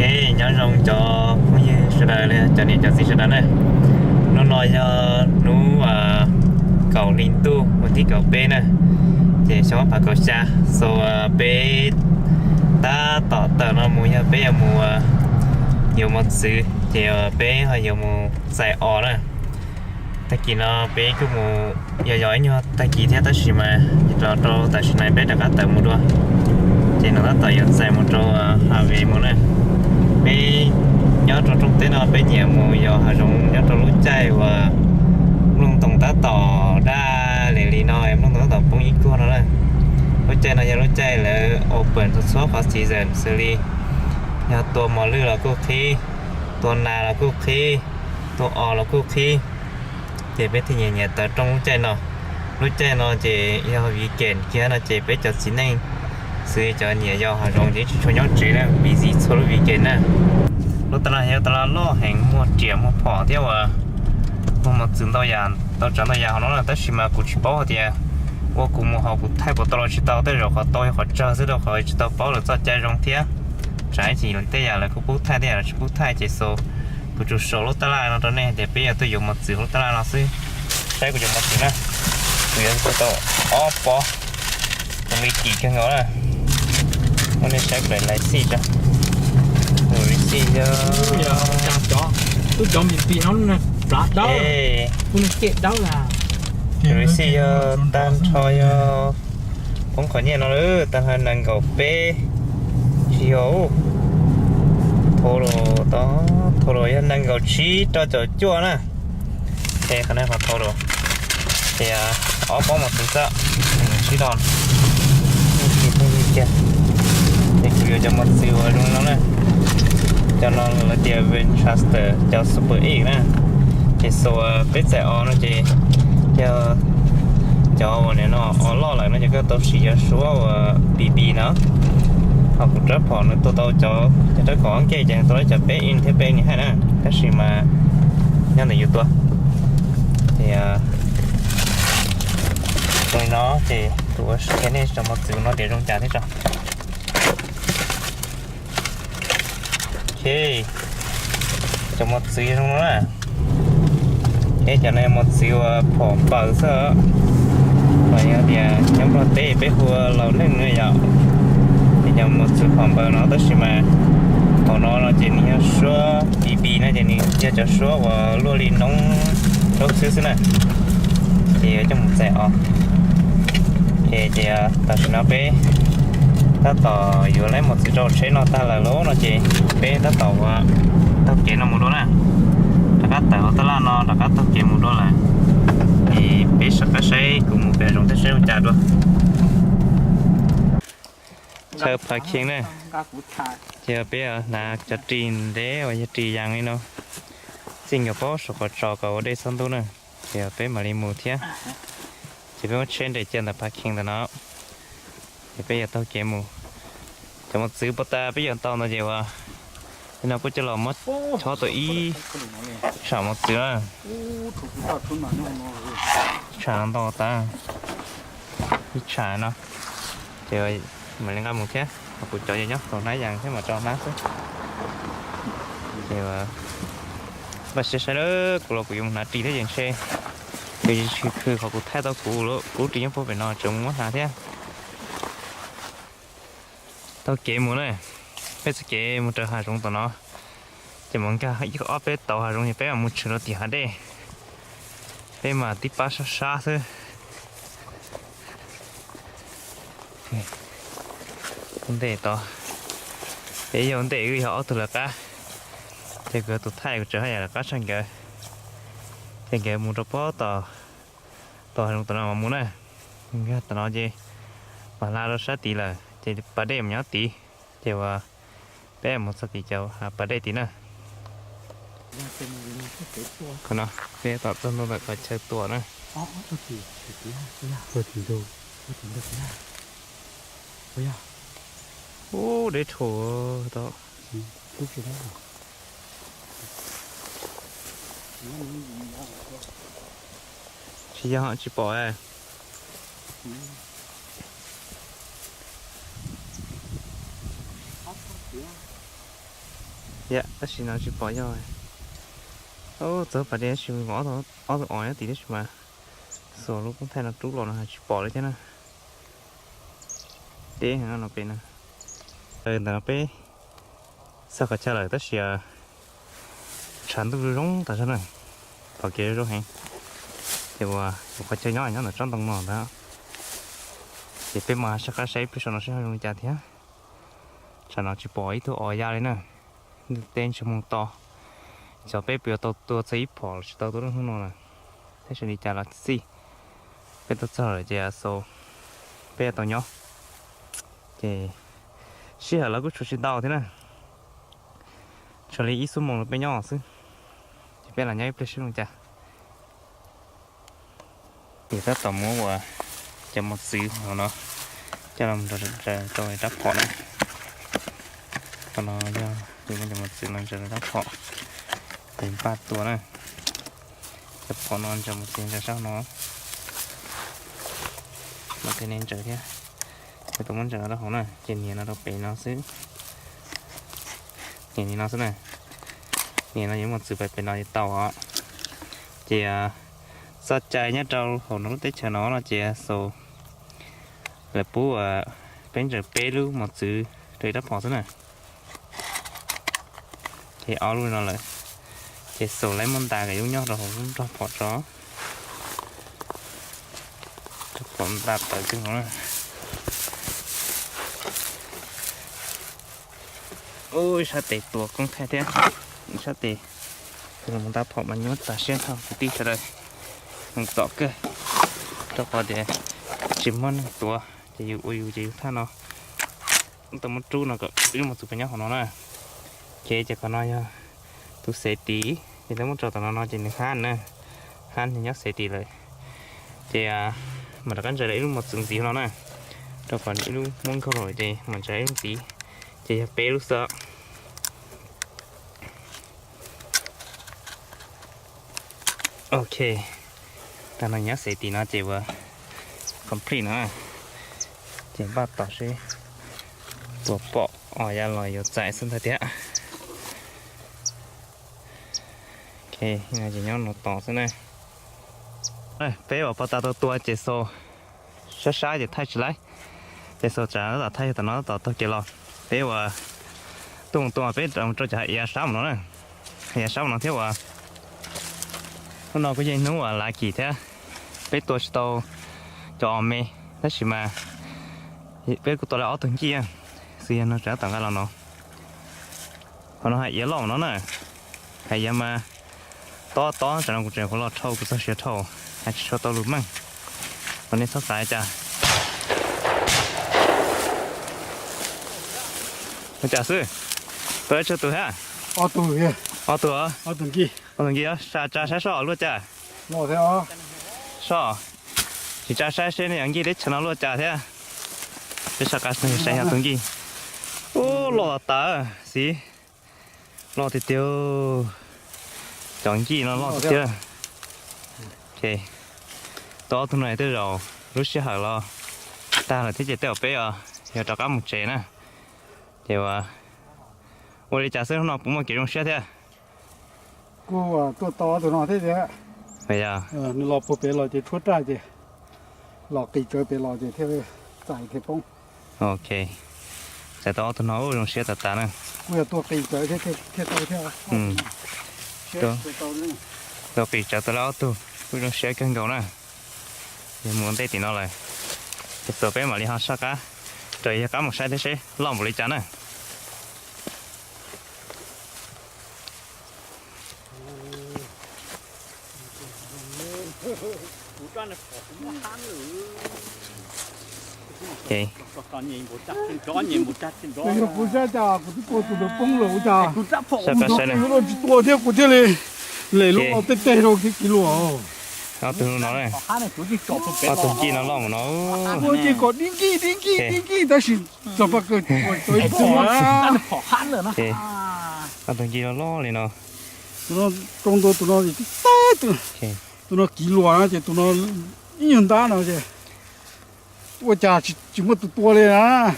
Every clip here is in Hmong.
Nyob zoo cov phooj ywg sawv daws, cov niam cov txiv sawv daws na. Hnub no yog hnub kaum hli ntuj vas thib kaum peb na, ces xyoo ob phav kaum xya, xaus peb tab tom tawm no mus yog peb yuav mus yuav mos txwv, ces peb ho yuav mus txais os na. Tag kis no peb kuj mus yos yos ib nyuag tag kis thiab tab sis mas los rau tam sim no peb rov qab tawm mus dua. Ces no tab tom yuav txais mus rau Hav Vim mus na. Peb nyob rau rooj teb no peb nyiam mus yos hav zoov nyob rau lub caij uas nplooj ntoos tab tom daj li li no, nplooj ntoos tab tom poob ib kuag no na. Lub caij no yog lub caij lawv open txhua txhua qhov season xws li yog tua mos lwj los kuj qhib, tua nas los kuj qhib, tua os los kuj qhib. Ces peb thiaj nyiam nyiam tawm rooj lub caij no. Lub caij no ces yog weekend kiag no ces peb cov txiv neej xws li cov nyiam yos hav zoov ces tsis tshua nyob tsev na, busy txhua lub weekend na. Lub taj laj yog taj laj loj heev, muag riam muag phom thiab uas muag mos txwv ntau yam, tau tsav ntau yam hauv no na, tab sis mas kuv tsis paub hais tias ua kuv mus hauv kuv thaij puas tau los tsis tau, tej zaum qhov tau yog qhov tsawg xwb rau qhov tsis tau paub lawv txoj cai zoo thiab. Tsam ib chim tej yam lawv kuj pub thaij tej yam lawv tsis pub thaij ces xaus, kuv tsuas sau lub taj laj no rau nej tias peb yuav tuaj yuav mos txwv hauv lub taj laj no xwb. Saib kuv cov mos txwv na, kuv yuav tau ob pob, zoo li kim kawg nkaus na. Muab nej saib kuv daim license tso, kuv license yog, tub cov me pi no plav dawb, kuv kem dawb la, kuv license yog tag nrho yog poob qhov nyiaj no lawm tag nrho nees nkaum peb, tsis yog, thau los, thau los yog nees nkaum tsib rau caum cuaj na. Ces qhov no qhov thau los, ces ob pob mos txwv xwb, sib do. Ces kuv yuav cov mos txwv uas zoo no na, cov no lawv tias Winchester cov Super X na. Ces xaus peb txais os no ces yog cov uas nim no os loj lawm no ces koj tau siv cov suab uas B B no. Ho kuv rab phom nws tua tau cov, cov rab khom ob nkej ces nws tua tau cov peb inch thiab peb inch haib na, tab sis mas nyob ntawm yus tua. Ces zoo li no ces kuv ua qhia nej cov mos txwv no tias zoo cas thiab tso. Cov mos txwv zoo no na. Eb, cov no mos txwv uas phom npaws xwb. Los yog tias nyob Nplog teb peb hu ua laus neej no yom. Ces cov mos txwv phom npaws no tab sis mas thaum no no ces nws yog suab B B no ces nws yog cov suab uas luaj li noob zaub xwb xwb na. Ces yuav coj mus txais os. Ces, ces tam sim no peb tab tom yuav laib mos txwv rau tsheb no tag lawm lauj no ces peb tab tom ua taug kev no mus dua na. Rov qab tawm hauv taj laj no rov qab taug kev mus dua lawm. Ces peb sawv qab saib kuv mus pem zoov thiab saib zoo cas dua. Chaw parking na. Ces peb hnav cov ris ntev uas yog ris yas li no, txij nkawd paub saum qhov tsos kom ua dej txhob ntub na. Ces peb mam li mus thiab. Ces peb muab tsheb nres cia ntawm parking ntawm no. Ces peb yuav taug kev mus. Cov mos txwv puag ta peb yuav tau ntawd ces uas li no kuj coj los muab chob tau ib tsham mos txwv na. Tsham no ntau tas, ib tsham no. Ces mam li nqa mus thiab, kuv cov ces nyob hauv hnab yas thiab mam rau hnab xwb. Ces npaj siab saib lawm, kuv los kuv yuav mus hnav ris thiab ces ntshe yus tsis khw qhov kuv thaij tau kuv lub, kuv ris nyob puag pem no tseem mus muab hnav thiab. Taug kev mus na, peb txoj kev mus raws hav zoov tom no, ces mus nkag ib ob peb tauv hav zoov ces peb mam mus tshwm rau tim hav dej. Peb mas tib pab sab sab xwb. Ntej tod, peb yog ntej wb yog ob tug lawv qab, ces kuv tus thaij kuv tseem haj yam lawv qab tshaj nkawd, ces nkawd mus rau pob tom, tom hav zoov tom no mas mus na. Nkag tom no ces mam hla rau sab tid lawm ces pas dej mus nyob tid, ces uas peb mus txog tim cov pas dej tid na. Qhov no peb tom txog ntua ntawm qhov chaw tuam na. Ub, deb rhuav tau. Tsis yog, tsis pom. Yam tab sis no tsis pom yog, txog pas dej tab sis vov ob tug os nyob tim tab sis mas xuas lub koob thaij no rub los no tsis pom li thiab na. Deb heev no pem na. Ntawm no peb xauj qhov chaw lawm tab sis tshav ntuj zoo tas zog na, pom kev zoo heev. Ces uas yus qhov chaw nyob nyob ntawm tsob ntoo no ntag. Ces peb mas saj qab saib peb saum no seb ho zoo li cas thiab. Tsam no tsis pom ib tug os ya li na. Ntuj teb ntsej muag to, xyov peb puas yuav tau tua txog ib phom los tsis tau tua lub hnub no lawm. Tab sis li cas los txij peb tuaj txog lawm ces xaus peb yuav tau nyob. Ces sij hawm los kuj tshuav tsis ntau thiab na, tshuav li ib xuab moos rau peb nyob xwb. Ces peb los nyob ib pliag seb zoo cas. Ces tab tom muab uas cov mos txwv no coj los ntsaws rau rab phom na. Qhov no yog yus muab cov mos txwv no ntsaws rau rab phom, ces npaj tua na. Cov phom no ntsaws mos txwv ntsaws sab no, mas thiaj li ntsaws thiab. Ces tus muab ntsaws no rau hauv na ces nias no rau pem no xwb. Nias li no xwb na. Nias no yuav mos txwv pem pem no yuav tau os. Ces txoj cai nyob rau hauv no lub teb chaws no no ces xaus lawv pub peb ntsaws peb lub mos txwv rau ib rab phom xwb na. Ces ob lub no lawm, ces xaus lawv muab nta kom yus nyob rau hauv lub nrog phom tso. Rab phom nta tawv kawg nkaus na. Ub, ib sab tes tua koob thaij thiab, ib sab tes tus los nta phom mas nyuaj tas siab nrho kwv tij sawv daws, neeg tom kawg, rau qhov tias tsis muaj neeg tuav ces yus ua yus ces yus thaj no tau muab rub no kom ib lub mos txwv pem nyob hauv no na. Ces ces qhov no yog tus xev tis, ces twb muab tso tom no no ces nws hab na, hab nws nyob xev tis lawm. Ces mam rov qab ntsaws ib lub mos txwv ntxiv no na, rau qhov ib lub muab nkaug lawm ces mam ntsaws ib lub ntxiv, ces yog peb lub xwb. Ok, tag no nyob xev tis no ces ua complete no, ces npaj tos seb puas pom os ya los yuav txais xwb ntag thiab. Ok, ces nyob no tos xwb na. Peb uas pov tas tau tua ces xaus sab sab ces thaij tsis laib, ces xaus tsam tab tom thaij yog tom no tab tom taug kev los. Peb uas tuaj mus tua peb rau cov hav iav sab mus no na, hav iav sab mus no thiab uas hnub no kuj yog hnub uas lucky thiab, peb tua tsis tau cov os me, tab sis mas peb kuj tua lawm ob tug nkij, xws yog no tsam tab tom nqa los no. Qhov no hav iav loj mus no na, hav iav mas tob tob tsam no kuv tseem kuv los dhau kuv txog siav dhau, hais tsis tshua tau lus meej, los nej txhob xav li cas. Ua cas xwb? Tua ib tsawg tus thiab? Ob tug, ob tug, ob tug nkij, ob tug nkij. Tsa saib soj luaj cas? Soj, tsis tsa saib seb nej cov nkij teb chaws no luaj cas thiab. Peb soj qab saib yog tus nkij. Ub, loj tas tas xwb, loj tiag tiag. Cov nkij no loj tiag tiag. Tua ob tug no tej zaum lub sij hawm los tag lawm thiab ces tej zaum peb yog rov qab mus tsev na. Ces ua li cas xwb hnub no puas muaj kev zoo siab thiab? Kuj tuaj tos ob tug no thiab tiag. Nws los puag pem los ces tshuab raj ces los qis tsawv pem los ces thiaj txais thiaj poob. Ok, txais tau ob tug no zoo siab tas tas na. Kuj yog tuaj qis tsawv thiab thiaj tau thiab. Tuaj qis tsawv tau lawm ob tug kuj zoo siab kawg nkaus na. Yog mus ua ntej tim no lawm, ces xaus peb mam li ho soj qab raws yog qab mus saib thiab seb loj npaum li cas na. Yog kuv sab cas kuv twb tua tus ntawd poob lawm ua cas. Tsis tua thiab kuv thiaj li lem lub los tej teg rau kiv kiv luas. Ob tug no, ob tug nkij no loj mus no. Ua ces kom dib nkij dib nkij dib nkij tab sis txog paj kawg tua ib phom. Ob tug nkij no loj li no. Tus no rau ntua tus no tib teg, tus no kiv luas na ces tus no ib nyuag ntab no ces ua cas tsis muaj tus tua li na.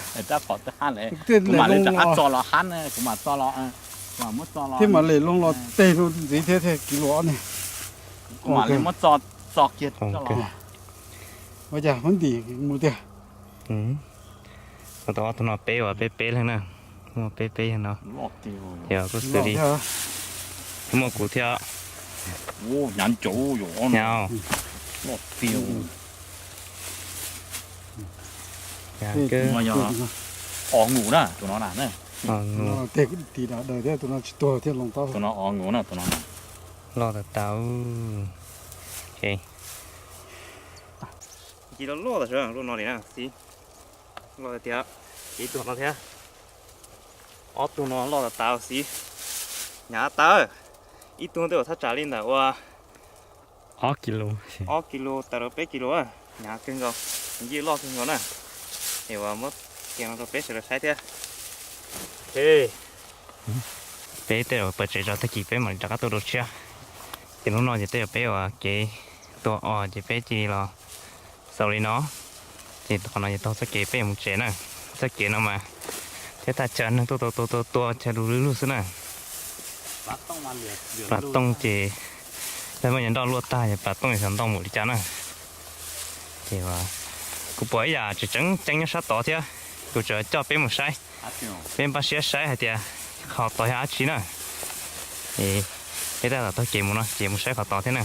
Kuv mam li rov qab txo los hab, kuv mam txo los. Thiab mam li loo los teg rau ntxiv thiab thiaj kiv lus ob ne. Ua cas muab ntim mus tiag. Tau ob tug no peb uas peb peb leeg na, muaj peb peb yog no. Yog kuj xws li muaj kuv thiab. Os nus na, tus no na. Tus no os nus na, tus no na. Loj tas tas. Ci loj loj tas, lub no li na xib. Loj tiag, ib tug no thiab. Ob tug no loj tas tas xib. Hnyav tas. Ib tug twb ua thaj tsam li ntawm ua ob kis lus, ob kis lus tawm rau peb kis lus, hnyav kawg nkaus, ncij loj kawg nkaus na. Es uas muab kiag no rau peb sawv daws saib thiab. Peb tej zaum pawm tsev tso tag kis peb mam li rov qab tuaj dua tshiab. Ces lub no ces tej zaum peb uas kev tuaj os ces peb cia li los xaus li no. Ces qhov no ces taug txoj kev peb yuav mus tsev na. Txoj kev no mas thiab thaj chaw neeg tuaj tua tua tua tua chaw du lug lug xwb na. Plas tooj ces yog muaj cov nroj luaj tag ces plas tooj yuav xav ntau npaum li cas na. Ces kuv pom ib yam tseem tseem ceeb nyob sab tod thiab, kuv tseem coj peb mus saib. Peb npaj siab saib hais tias qhov tod yog dab tsi na. Peb tab tom taug kev mus no ces mus saib qhov tod thiab na.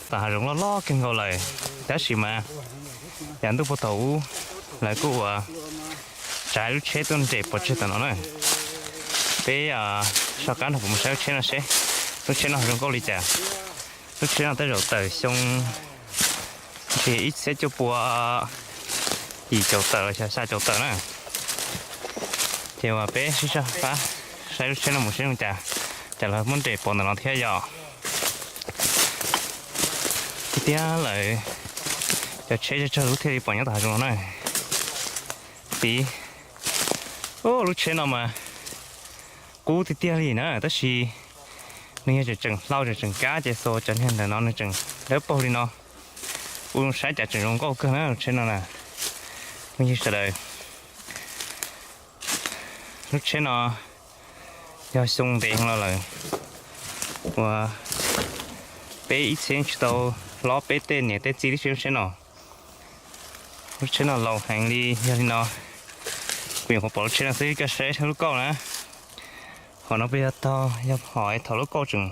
Tom hav zoov loj loj kawg nkaus lawm, tab sis mas yav ntuj puag thaum ub lawv kuj ua tsav lub tsheb tuaj nres pov tseg tom no na. Peb soj qab no kuv mus saib lub tsheb no seb lub tsheb no zoo nkauj li cas. Lub tsheb no tej zaum tawm xyoo ntsis ib txhiab cuaj pua yim caum tawm los xya caum tawm na. Ces uas peb sib soj qab saib lub tsheb no mus seb zoo cas, cas lawv muab nres pov ntawm no thiab yom. Tiag tiag lawm, cov tsheb tsawg tsawg lub thiaj li pom nyob tom hav zoov no na. Xib, lub tsheb no mas qub tiag tiag li na, tab sis nws yog tseem tseem hlau tseem tseem kab ces xav cov niag ntawm no nws tseem dawb paug li no. Kuv saib cas tseem zoo nkauj kawg na lub tsheb no na. Phooj ywg sawv daws, lub tsheb no yog xyoo ntev los lawm, uas peb ib txhiab tsis tau hlob peb tej niam tej txiv tib si lub tsheb no. Lub tsheb no laus heev li, yog li no kuv nyuam qhuav pom lub tsheb no xwb, koj saib lub kauj na. Hom no puas yog tog, yog hom thaum lub kauj tseem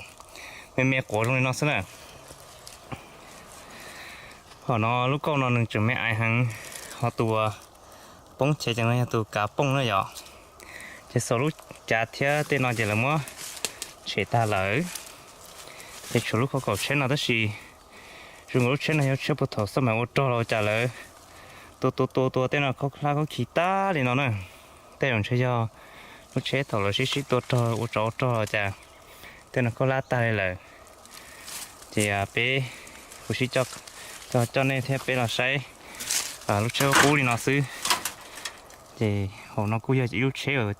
me me quav zoo li no xwb na. Hom no lub kauj no nws tseem me aiv heev, ho tus uas poob chev ces no yog tus kav pooj na yom. Ces xaus lub cav thiab tej no ces lawv muab tshem tag lawm. Ces tshuav lub khauj kaum tsheb no tab sis zoo nkaus lub tsheb no yog lub tsheb puag thaum xab mais ua rog los cas lawv tua tua tua tua tej no khaub hlab khaub khi tag li no na. Tej zaum ntshe yog lub tsheb thaum lawv sib sib tua rog ua tsov ua rog los cas tej no khaub hlab tag li lawm. Ces peb, kuv sib coj, coj nej thiab peb los saib lub tsheb qub li no xwb. Ces hauv no kuj yog ib lub tsheb,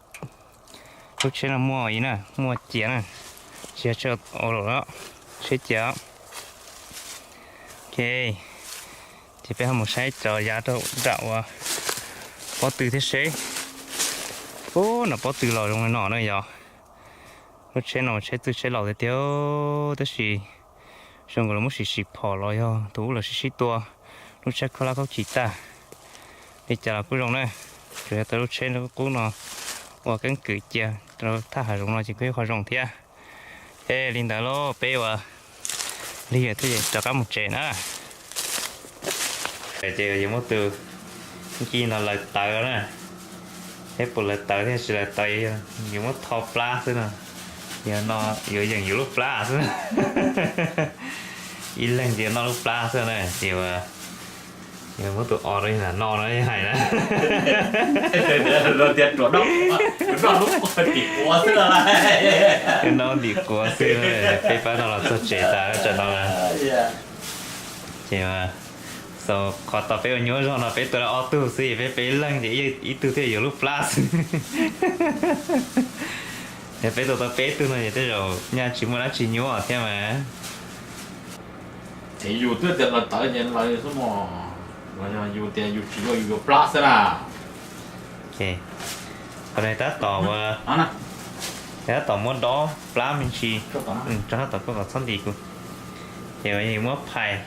lub tsheb no muaj ib na, muaj cia na, tsis yog tsheb ua luam, tsheb cia. Ok, ces peb ho mus saib cov yav rau nram uas pob tw thiab seb. Ub, nram pob tw los zoo li no na yog. Lub tsheb no tsheb txwj tsheb laus tiag tiag, tab sis zoo nkaus lawv muab sim sim phom los yog tus ub los sib sib tua, lub tsheb khaub hlab khaub chim tag. Li cas los kuj zoo na, tsuas yog tau lub tsheb qub no ua keeb kwm cia rau thaj hav zoov no ces kuj ib qho zoo thiab. Es li ntawd lauj, peb ua lig thiaj rov qab mus tsev na. Ces yuav muab tus nki no lawv tawv na, thiab puas lawv tawv thiab tsis lawv tawv, yuav muab tho plab xwb no. Yog no yuav yeem yus lub plab xwb. Ib leeg ces noj lub plab xwb na, ces yuav muab tus o rau no no hais na. Noj ntim quav xwb, peb pab no los txog tsev tas tsam no. Ces xaus qhov tau peb ua nyuaj zog no peb tua lawm ob tug xwb, peb peb leeg ces ib tug thiaj yuav lub plab xwb. Yog peb tua tau peb tug no ces tej zaum nyaj tsis muaj dab tsi nyuaj thiab mas. Ces yus twb tias lawv tawv ces lawv xwb mos, yus tias yus tsis yuav yus yuav plab xwb na. Qhov no tab tom ua Yog tab tom muab dob plab me ntsis, rau tab tom koj kom txhob ntim kuv. Ces yog muab phais,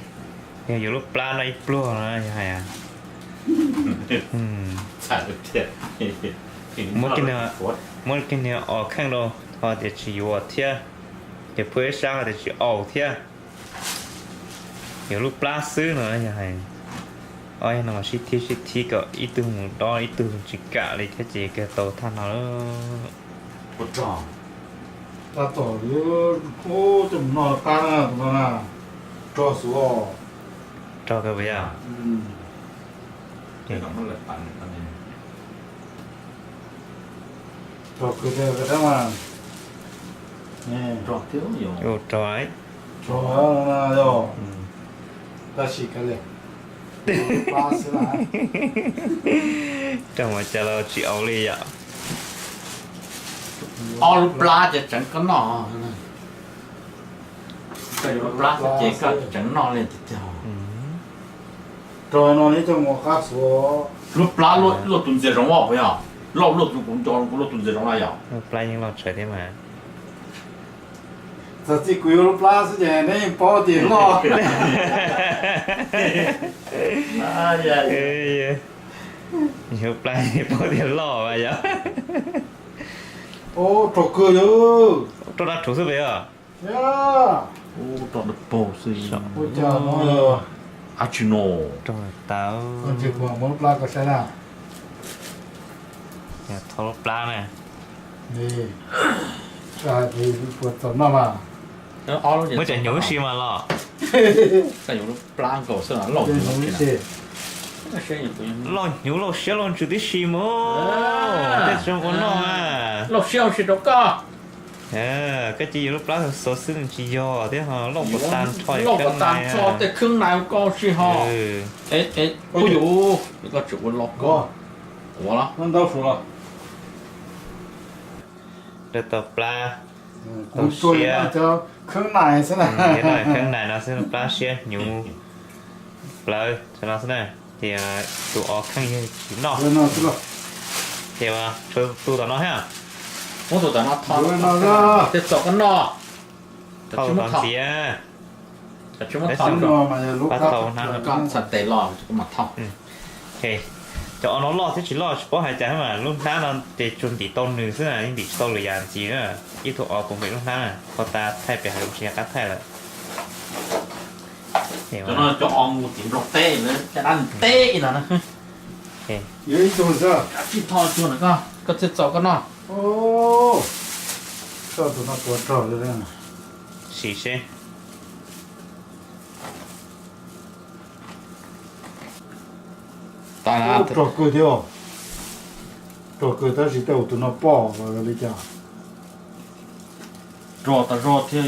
yog yuav lub plab no ib pluag no yog hais, muab kiag niag os kheej rau ho tias tsis yuav thiab, ces phuab ib sab ho tias tsis aus thiab. Yuav lub plab xwb no yog hais, ob yog no mas sib thib sib thib kom ib tug mus dob ib tug tsis kam li thiab ces kawg tau thaj no lawm. Tab tom ub coj mus noj qab na tus no na, rog xwb os. Rog kawg puas yog? Rog kawg thiab mas. Rog thiab, rog, rog tab sis kav liam, rog mas cas los tsis aus li yom. Ob lub plab ces tseev koj noj, koj yuav lub plab xwb ces koj tseev noj li tiag tiag. Rog no neb coj mus qab xwb. Lub plab luaj tus ntxias zoov os puas yog? Loj luaj tus kuv nco kuv luaj tus ntxias zoov na yog. Lub plab yeej loj tsawv thiab mas. Txawm txij kuv yuav lub plab xwb ces neb yeej paub tias loj. Yog lub plab paub tias loj mas yog. Rog kawg yog. Rog dab rhuv xwb pes os. Rog dab paug xwb. Ab tsis no. Rog tas. Muab lub plab koj saib na. Thau lub plab na. Puas txaus noj mas. Muab cov hnyuv si mas los. Loj hnyuv loj siab loj ntsws tib si mus. Tej tsis zoo ua noj. Loj siab ua si rau koj. Koj cia yuav lub plab xuav xwb tsis yog thiab ho loj puas tag nrho, loj puas tag nrho tej khwb nais koj si ho. Kuj yus, koj tsis ua los koj ua los. Dawb tau plab, tau siab. Khwb nais xwb na, khwb nais no xwb, plab siab hnyuv plawv no xwb na. Ces tus os kheej yog tsis noj. Ces tshuav tus tom no thiab. Muab tus tom no thau, tej txaus koj noj. Thau tsis muab thau ntxiv. Pab thau hnab no. Txhais tes los kuv mam thau. Cov os no loj thiab tsis loj tsis paub hais cas mas lub hnab no ces tsuas ntim tau nws xwb na, yeej ntim tsis tau lwm yam ntxiv na. Ib tug os puas npeem lub hnab na, qhov tas thaij pem hauv tsis nco qab thaij lawm. Cov no cov os mus tim Nplog teb, caj dab nws teb no na. Yuav ib tug xwb. Tsis thau cuag na koj, koj thiaj txaus koj noj. Koj tus no puas rog li. Sim seb. Rog kawg thiab. Rog kawg tab sis tej tus no poj li cas. Rog tas zog thiab,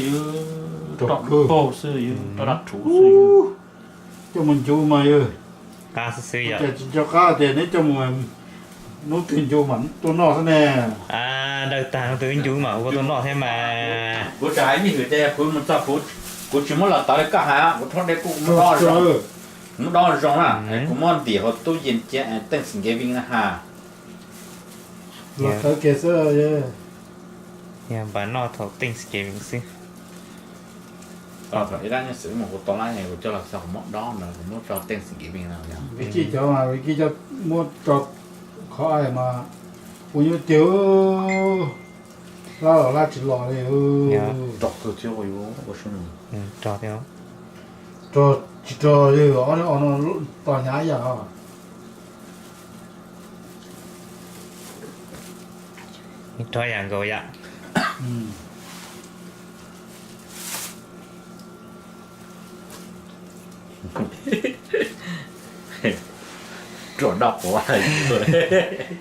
rog paug xwb, rog dab rhuv xwb. Coj mus ncu mas yog. Qab xwb xwb yom. Cas tsis nco qab tias neb coj mus hnub twg ncu mas tuaj noj xwb ne. Dawb tag hnub twg wb ncu mas ua tuaj noj thiab mas. Kuv tsis hais ib hwm tias kuv mus txog kuv tsis muab los tawv li koj hais, kuv rhaub dej kuj muab dob zoo na, kuv muab ntim hauv tub yees cia Thanksgiving na ha. Los tawv kiag xwb. Yog npaj noj thaum Thanksgiving xwb. Ib dab nyob xwm mus kuv tau lab kuv coj los txog kuv muab dob ntawd kuv muab tso Thanksgiving no. Vim kij cov mas vim kij coj muab tso qhov ai mas ua nyuaj tiag. Lab los lab tsis los li. Rog kawg thiab ua yuav ua si. Rog thiab. Rog tsis rog li, ob no tos hnyav ib yam. Rog ib yam nkaus yam. Rog daj quav.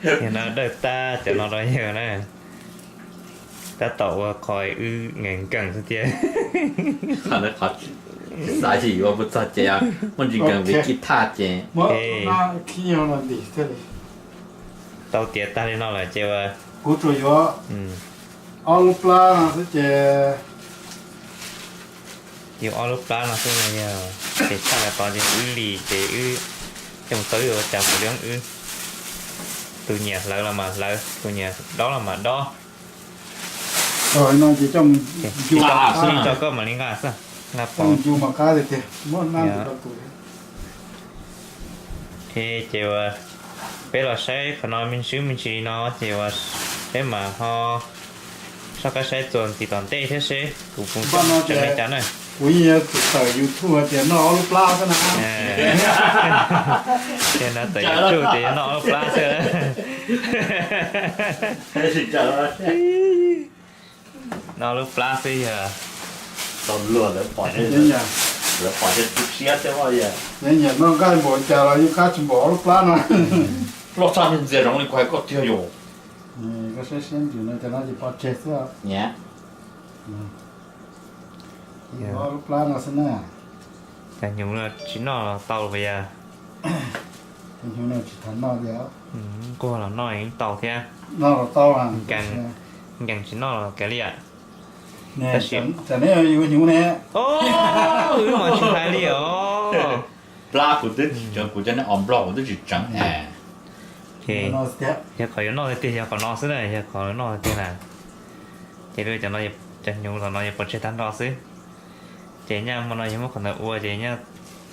Yog no dawj tab cov no rau yawg na. Tab tom ua qhov wb nkees nkees xwb thiab. Qhov xav tsis yuav mus txog ces muaj ntsis nkees vim kij thaj ces. Tau tiav tag li no lawm ces ua. Kuv tsuas yuav ob lub plab no xwb ces. Yuav ob lub plab no xwb no yog ces tshaj lawm tod ces wb lim ces wb coj mus tau wb ua cas kuv li wb. Tus nyiam hlawv los mas hlawv, tus nyiam dob los mas dob. Tsis tau, tso koj mam li nqa xwb, nqa pov. Ces peb los saib qhov no me ntsis me ntsis no ces peb mam ho soj qab saib txuas ntxiv tom ntej thiab seb kuv puas tseem li cas na. Kuv yeej yuav tawm YouTube tias noj ob lub plab xwb na. Ces no tawm YouTube tias yog noj ob lub plab xwb. Noj lub plab xwb yog. Tau luag lawv pom, lawv pom thiaj tu siab thiab. Nyiam noj nqaij npaum cas los yeej qab tsis npaum ob lub plab no. Loj txaj ntxias zoov li kuv hais koj tiag yom. Koj saib siab ntsws no ces no ces pov tseg xwb. Ob lub plab no xwb na. Cov hnyuv no tsis noj los tau los yog? Cov hnyuv no tsis tas noj li. Nquag los noj yeej tau thiab. Noj los tau. Nkees tsis noj los kav liam. Tab sis tam ne yuav hnyuv ne. Wb mas tsis hais li os. Plab kuv twb, kuv cov niag os nplog kuv twb tsis tseev. Yog qhov yuav noj tiag tiag yog qhov no xwb na, yog qhov noj tiag na. Ces cov no, cov hnyuv los no yog pov tseg tag nrho xwb. Ces nyaj hmo no yog muab qhov ntawd ua ces nyaj,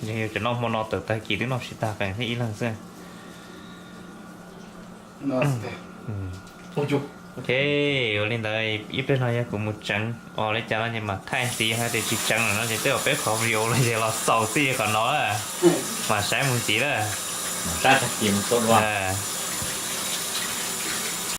yog cov noj hmo no tawm tag kis twb noj tsis tag, qees thiab ib leeg xwb. Ok, ua li ntawd ib pliag no yog kuv mus tseev os li cas no ces mam thaij ntxiv, hais tias tsis tseev lawm no ces tej zaum peb qhov video los ces los xaus txij qhov no lawm, mam saib mus ntxiv lawm.